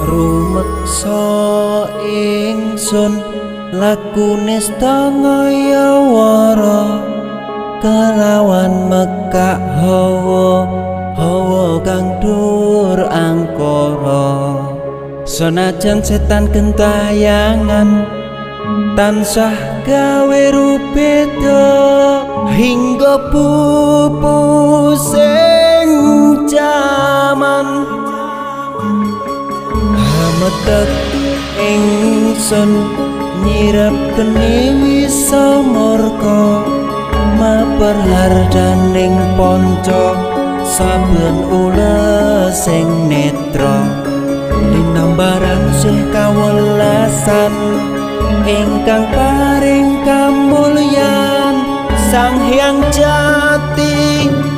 Rumeksa ingsun lakune stangayawara kelawan mekak hawa hawa kang dur angkara. Senajan setan gentayangan tansah gawe rubeda hingga pupus ing jaman. Hametek ingsun nyirep geni wisa murka maper hardaning ponco saben ules sing netra linambaran sih kawelasan ingkang paring kamulyan Sang Hyang Jati.